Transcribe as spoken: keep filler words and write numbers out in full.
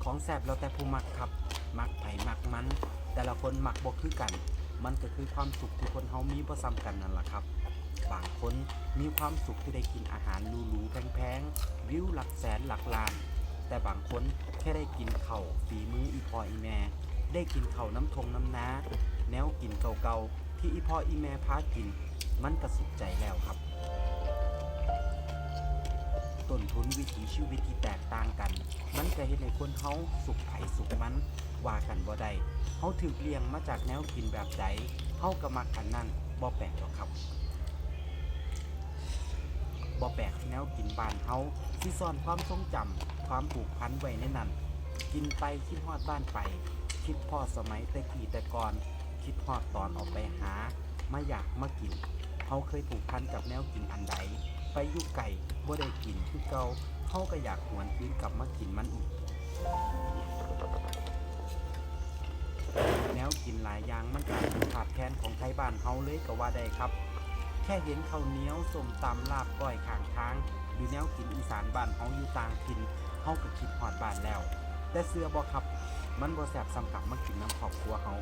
ของแซ่บแล้วแต่ผู้มักครับ มักไผมักมัน แต่ละคนมักบ่คือกัน มันก็คือความสุขที่คนเฮามีบ่ซ้ำกันนั่นล่ะครับ บางคนมีความสุขที่ได้กินอาหารหรูๆแพงๆ วิวหลักแสนหลักล้าน แต่บางคนแค่ได้กินข้าวฝีมืออีพ่ออีแม่ ได้กินข้าวน้ำทงน้ำนา แนวกินเก่าๆที่อีพ่ออีแม่พากิน มันก็สุขใจแล้วครับ ต้นทุนวิถีชีวิตที่แตกต่างกัน มันก็เฮ็ดให้คนเฮาสุขไผสุขมัน ว่ากันบ่ได้ เฮาถูกเลี้ยงมาจากแนวกินแบบใด เฮาก็มักอันนั้น บ่แปลกหรอกครับ บ่แปลกแนวกินบ้านเฮาสิซ่อนความทรงจำ ความผูกพันไว้ในนั้น กินไปคิดฮอดบ้านไป คิดฮอดสมัยแต่กี้แต่ก่อน คิดฮอดตอนออกไปหา มาอยากมากิน เฮาเคยผูกพันกับแนวกินอันใด ไปอยู่ไกลบ่ได้กินคือเก่า เฮาก็อยากหวนคืนกลับมากินมันอีก แนวกินหลายอย่างมันกลายเป็นขาดแคลนของไทบ้านเฮาเลยก็ว่าได้ครับ แค่เห็นข้าวเหนียว ส้มตำ ลาบก้อยข้างทาง หรือแนวกินอีสานบ้านเฮาอยู่ต่างถิ่น เฮาก็คิดฮอดบ้านแล้ว แต่เชื่อบ่ครับ มันบ่แซ่บส่ำกลับมากินนำครอบครัวเฮา